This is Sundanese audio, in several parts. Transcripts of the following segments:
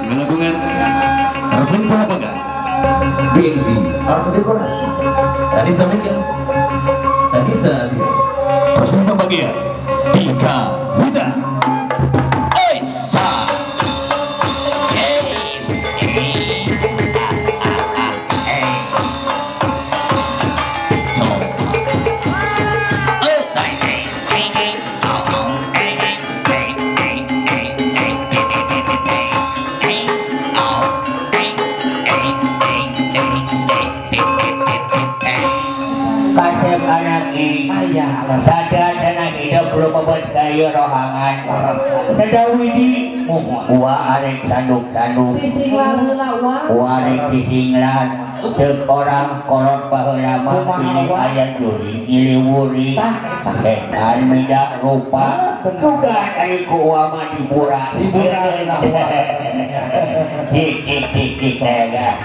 Melakukan Tersempuh Pegang BNC harus dekorasi. Tadi sampaikan, tadi saya Tersempuh bagian Tiga Wita Oisa. Yes, yes. Sadar dan hidup belum membuat gaya rohangan. Sedawidi wa arek sanduk-sanduk wa arek sisinglan cek orang kolot baheula mah pilih aya juri nyiliwuri etan mida rupa sugan ari ku uwa mah dibura cik cik cik cik saya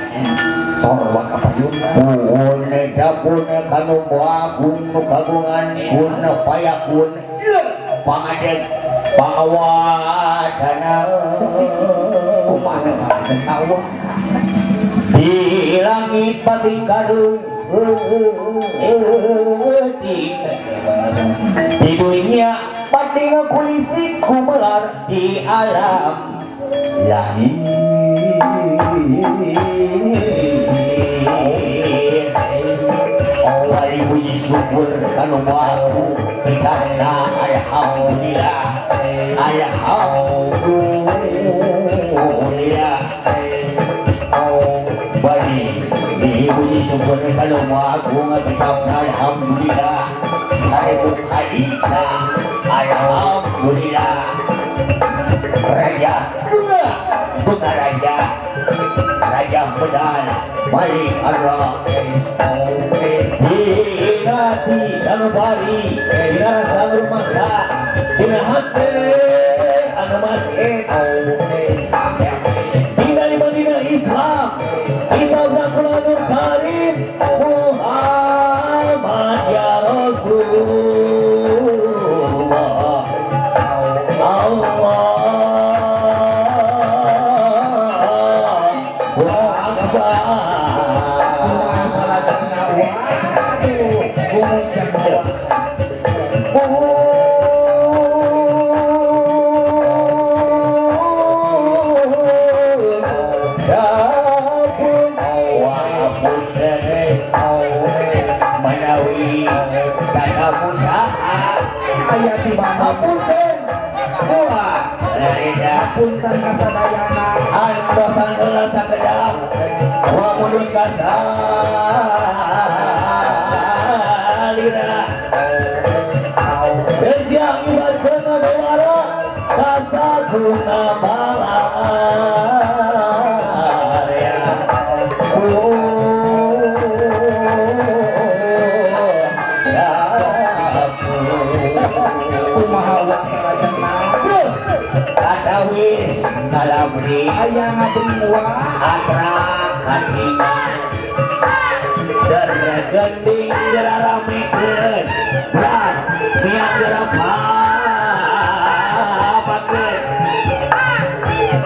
sorwak kapayuna puun dapun kanu agung kagungan kun fayakun pangadeg pangawatana kumaha salah Allah di langit pati karung di dunia pati ngakulisi kumelar di alam lahir. Awali puji syukur kanu aku karena alhamdulillah alhamdulillah. Bali puji syukur kanu aku karena alhamdulillah seribu kalita alhamdulillah. Raja bunga raja raja pedal Malik Allah Dinati sanubari dina sanurmasa dina hate anu masih dina lima dina Islam kita Rasulullah Karim Muhammad ya Rasulullah Allah. Punten kasadayana antosan heula sakedap wa mundut kasalira sejak ibarkeun dewara kasaguna balarya kumaha wa salajengna katawis ngalabri aya ngabri wa atra katingan dergending deraramikeun berat miang derapakeun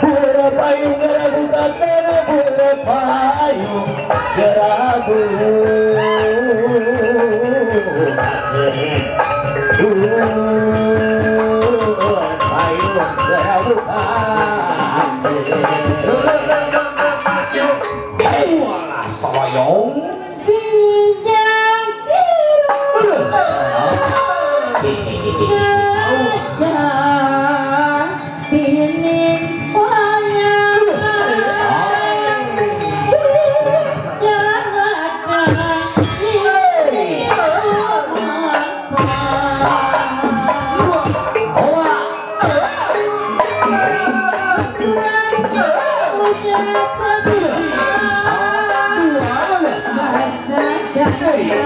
pura payung gerabukakeun pura payung gerabukakeun Hey.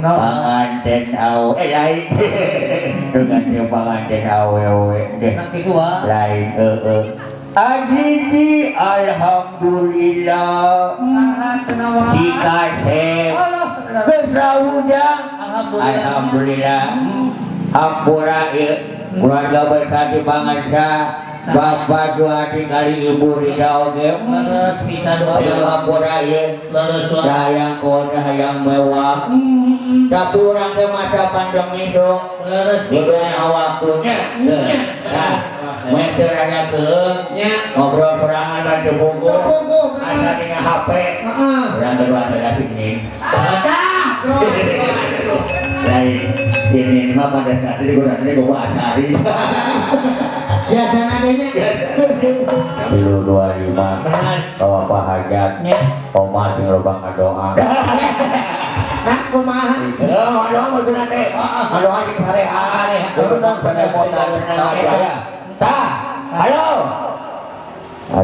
Panganten awe lain dengan panganten awewe lain Adidi alhamdulillah si kasep kesauda alhamdulillah hampura keluarga berkati pangansa Bapak dua kali ibu Rida oge leres bisa doa hampura ieu sayang kona hayang mewah tapi urang teh masa pandemi sok leres bisa waktunya nah meh teu rada keung ngobrol sorangan mah teu puguh asa dina HP urang berdua teh asik nih tah lain ini mah pada tadi urang teh bawa asari biasana deh nya 325 bawa hajat oma sing loba ngadoa nah kumaha ngadoa maksudna teh ngadoa jeung sarehat tentang penepotan tah halo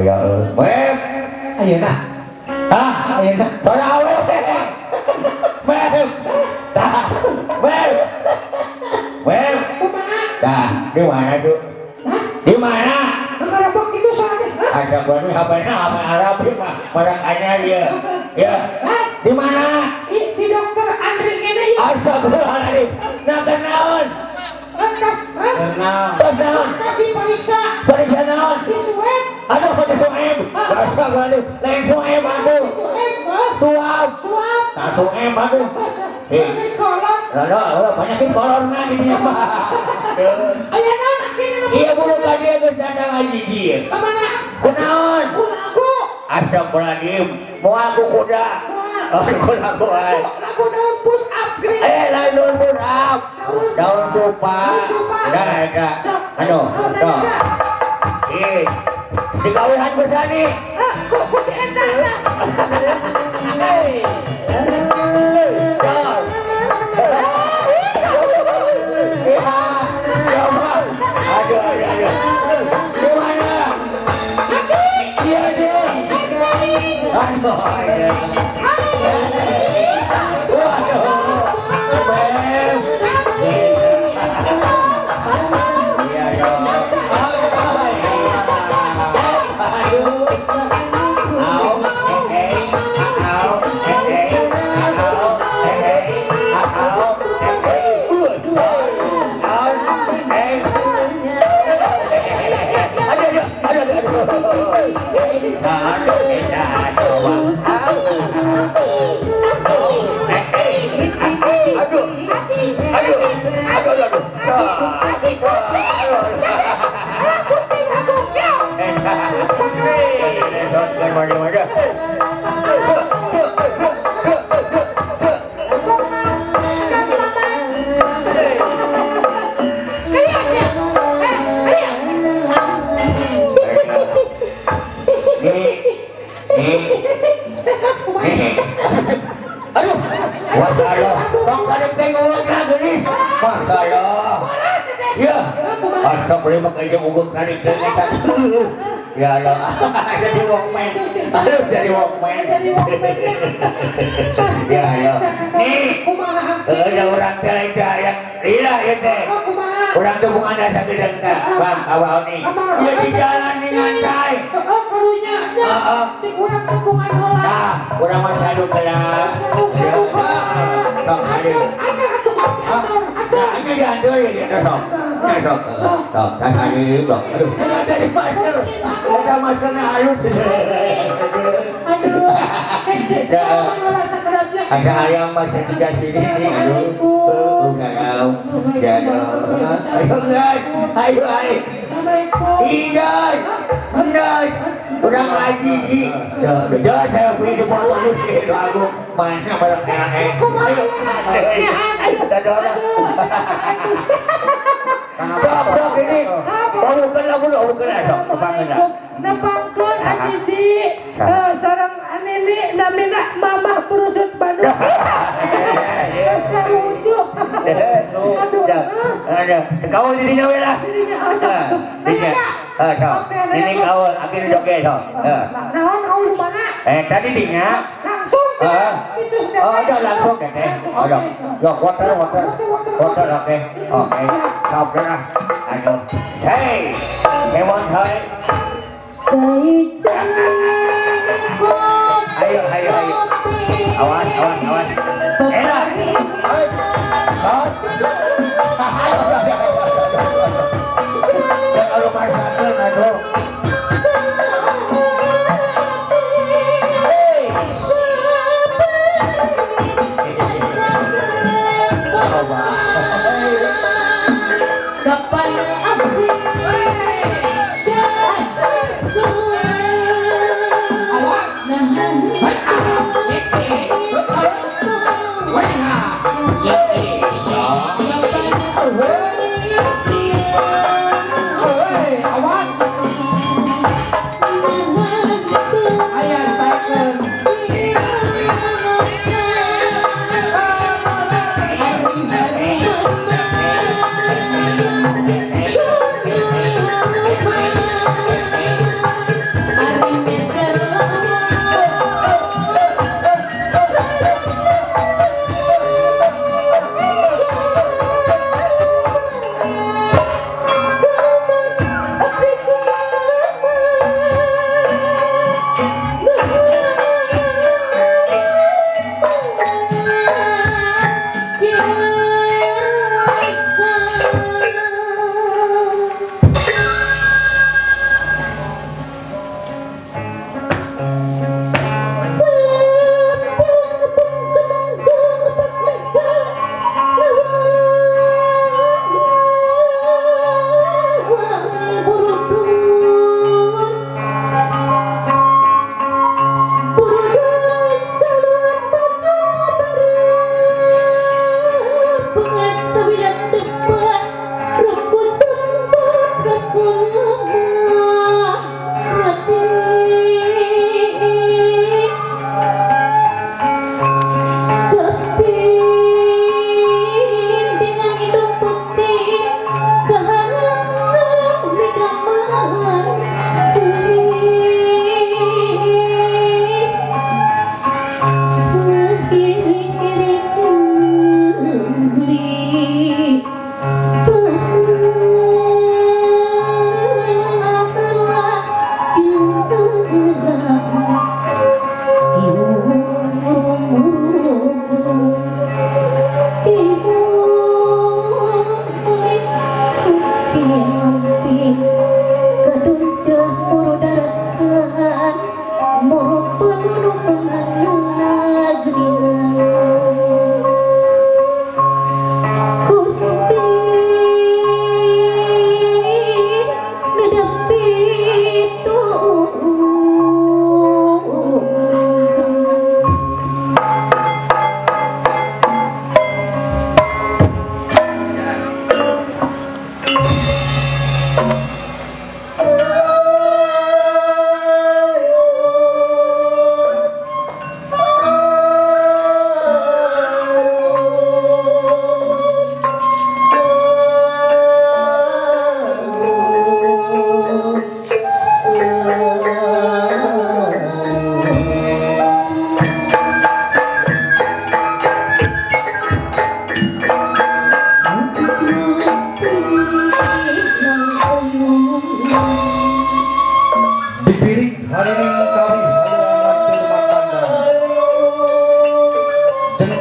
aya web ayeuna tah ayeuna sora awewe web tah web web kumaha tah di mana tuh di mana? Ngerebek itu soalnya. Ada baru HP-nya HP Arab mah barang anyar ya. Ya. Di mana? Di dokter Andri ngene ieu. Astagfirullahaladzim. Nah kenaon? Tos. Kenaon? Tos diperiksa. Periksa naon? Di swab. Aduh di swab. Astagfirullahaladzim. Lain swab aduh. Di swab. Suap. Suap. Nah swab aduh. Di sekolah. Lah banyak corona di dinya mah. Aya naon akhirna? Iya bulu ka dieu geus dadang hiji ieu. Ka mana? Kunaon? Ku. Astagfirullahaladzim. Moal ku kuda. Oh, kuda ku ai. Lagu daun push up green. Lain daun push up. Daun cupa. Dah eta. Aduh, tuh. Ih. Digawehan besani. Ku si eta. Hei. Ya Allah, jadi Walkman. Aduh, jadi Walkman. Jadi Walkman. Ya ya. Nih, ada orang teh lain teh aya. Lila ieu teh. Urang dukungan ada sagedeung teh. Bang, awal nih. Ieu di jalan nih ngantai. Heeh, karunya nya. Cik urang dukungan heula. Tah, urang mah saduk heula. Saduk heula. Sok aduh. Atur atuh. Ini diatur ya, sok. Sok. Sok, tah aduh, sok. Aduh, dari pasar. Ada masalahnya halus. Aduh, kesek sama rasa kerapnya. Ada ayam masih tiga sini nih. Aduh, ya ayo, ayo, ayo. Assalamualaikum. Indah, indah. Udah ngaji di. Udah, saya beli di motor lu sih. Aku mainnya bareng enak. Ayo, ayo, dadah. Sok ini. Baru kena dulu, kena sok. Nepangkeun Azizi sareng Anini namina Mamah Purusut Bandung. Sarujuk. Aduh. Aduh, kau dirinya we lah. Dirinya sok. Dirinya. Sok. Ini kau akhir joget sok. Naon kau di mana? Tadi dinya langsung. Itu sudah. Oh, udah langsung deh. Udah. Yo, water, water. Water, oke. Oke. Sok dah. Aduh. Hey, hewan hai. Ayo, ayo, ayo. Awas, awas, awas. Enak. Kalau masakan, aduh. Hey. Awas.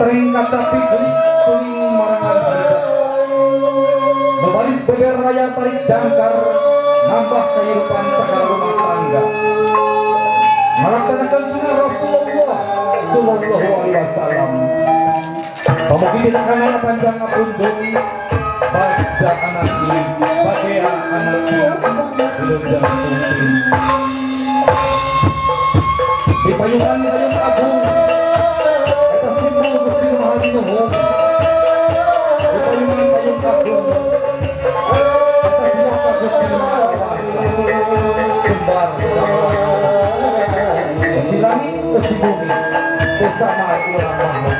Mentereng kacapi gelik suling marangan harita. Babaris beber raya tarik jangkar nambah kehidupan segala rumah tangga. Melaksanakan sunnah Rasulullah Sallallahu Alaihi Wasallam. Pamugi tidak panjang ngapunjung bagja anaki bagea anaki wilujeng sumping. Di payungan payung agung eta simbol Gusti Maha Nuhun. Di payungan payung agung eta simbol Gusti Maha Kuasa. Kembar si langit ke si bumi bersama urang makhluk.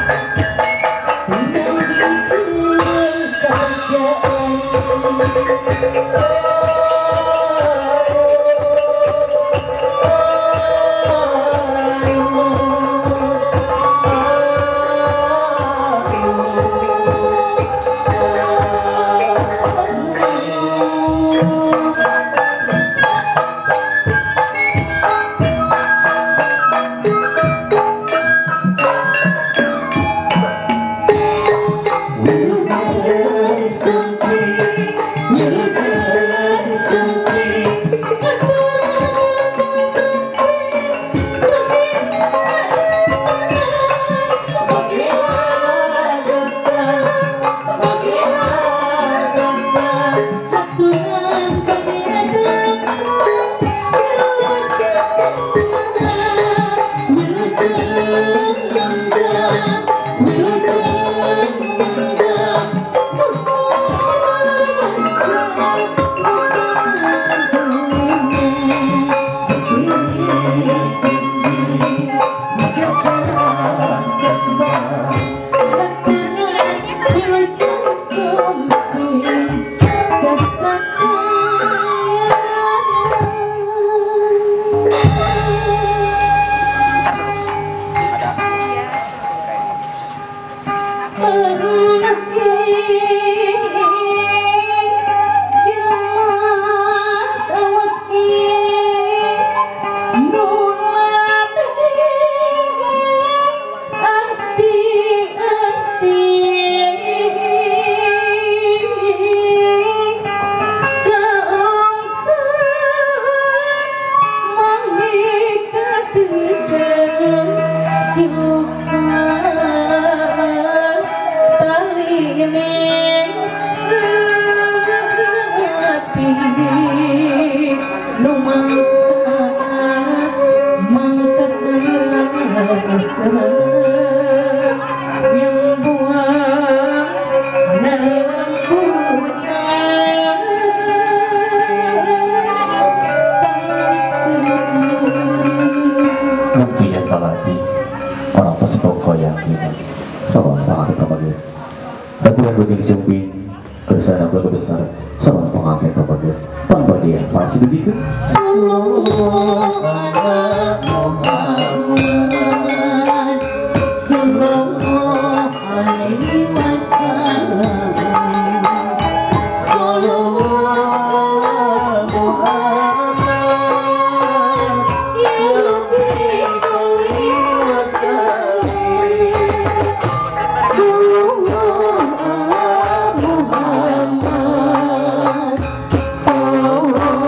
Sallallahu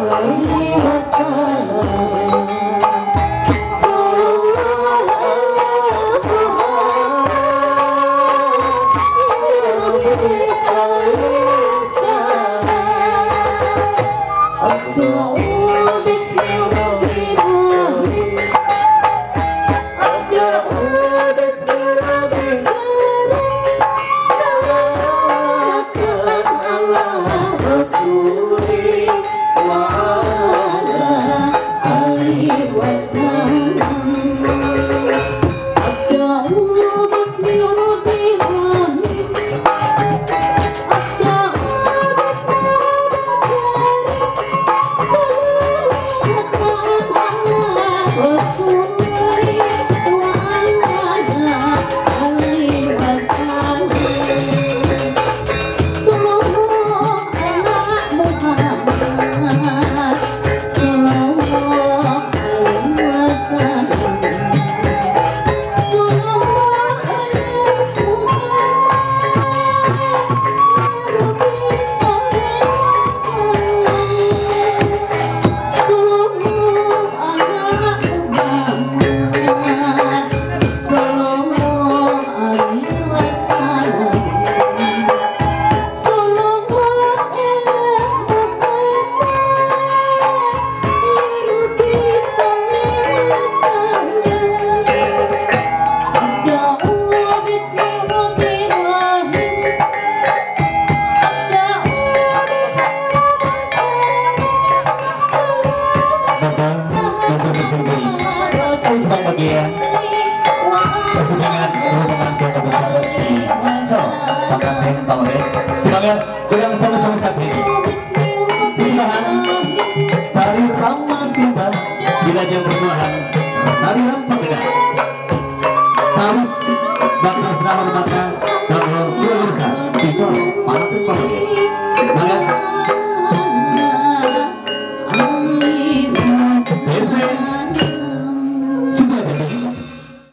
alaihi wasallam. Sekalian dengan sama-sama saksi. Persembahan Tari Rama Sinta dilajeng persembahan Tari Rampagena. Harus bakal senang mata kalau dua besar dicor panatun pamungkin. Maka